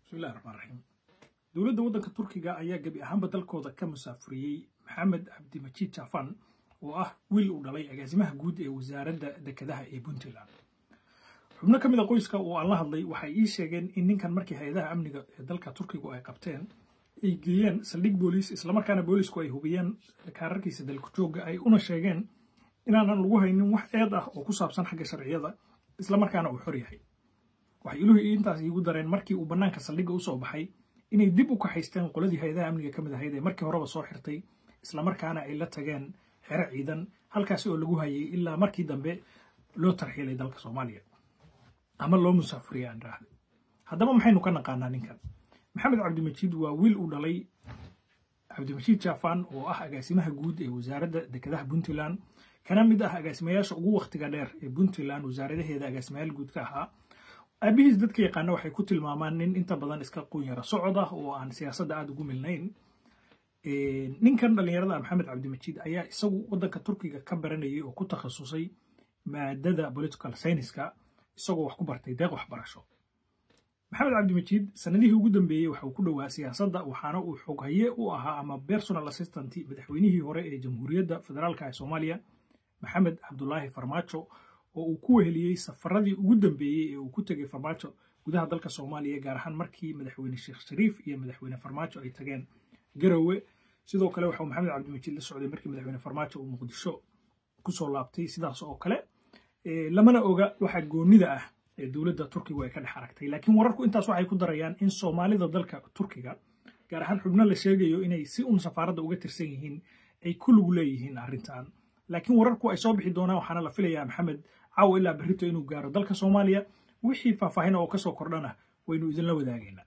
Bismillahi raxmaan raxiim. Dowladda waddanka Turkiga ayaa gebi ahaanba dalkooda ka musaafuriyey Maxamed Cabdimajiid Jaafan, oo ah wiil uu dhalay agaasimaha guud ee wasaaradda dekedaha ee Puntland. Xubno ka mid a qoyska oo aan la hadlay waxay ii sheegeen in ninkan markii hay-adaha amniga ee dalka Turkigu ay qabteen ay geeyeen saldhig booliis, islamarkaana boolisku ay hubiyeen kaararkiisa dalku joogga, ay una sheegeen inaanan lagu haynin wax eed ah oo ku saabsan xagga sharciyada, islamarkaana uu xor yahay. Waxay iluhu intaas iigu dareen markii uu bannaanka saldhigga usoo baxay inay dib u kaxaysteen qoladii hay-adaha amniga ka mid ahayd ee markii horeba soo xirtay, islamarkaana ay la tageen xero ciidan, halkaasi oo lagu hayay ilaa markii dambe loo tarxiilay dalka Soomaaliya ama loo musaafuriyay aan raahday. Haddaba maxaynu ka naqaanaa ninkan? Maxamed Cabdimajiid waa wiil uu dhalay Cabdimajiid Jaafan, oo ah agaasimaha guud ee wasaaradda dekedaha Puntland, kana mid ah agaasimayaasha ugu wakhtiga dheer ee Puntland wasaaradaheeda agaasimayaal guud ka ahaa. Aabihiis dadka yaqaana waxay ku tilmaamaan nin inta badan iska qunyara socod ah oo aan siyaasadda aada ugu milnayn. Ninkan dhallinyarada Maxamed Cabdimajiid ayaa isagu waddanka Turkiga ka baranayay oo ku takhasusay maadada political scienceska, isagoo wax ku bartay deeq waxbarasho. Maxamed Cabdimajiid sanadihii ugu dambeeyey waxa uu ku dhowaa siyaasadda, waxaana uu xoghaye u ahaa ama personal assistant madaxweynihii hore ee Jamhuuriyadda Federaalka ee Soomaaliya, Maxamed Cabdulaahi Farmaajo, oo uu ku weheliyey safaradii ugu dambeeyey ee uu ku tegey Farmaajo gudaha dalka Soomaaliya, gaar ahaan markii madaxweyne Sheekh Shariif iyo madaxweyne Farmaajo ay tageen Garowe. Sidoo kale waxauu Maxamed Cabdimajiid la socday markii madaxweyne Farmaajo uu Muqdisho kusoo laabtay. Sidaas oo kale lamana oga waxa goonida ah ee dowladda Turkigu ay ka dhex aragtay, laakiin wararku intaas waxay ku darayaan in Soomaalida dalka Turkiga, gaar ahaan xubno la sheegayo inay si un safaaradda uga tirsan yihiin, ay ku lug leeyihiin arrintan. Laakiin wararku ay soo bixi doonaan, waxaana la filayaa Maxamed caawa ilaa berrito inuu gaaro dalka Soomaaliya. Wixii faahfaahin oo kasoo kordhana waynu idinla wadaagaynaa.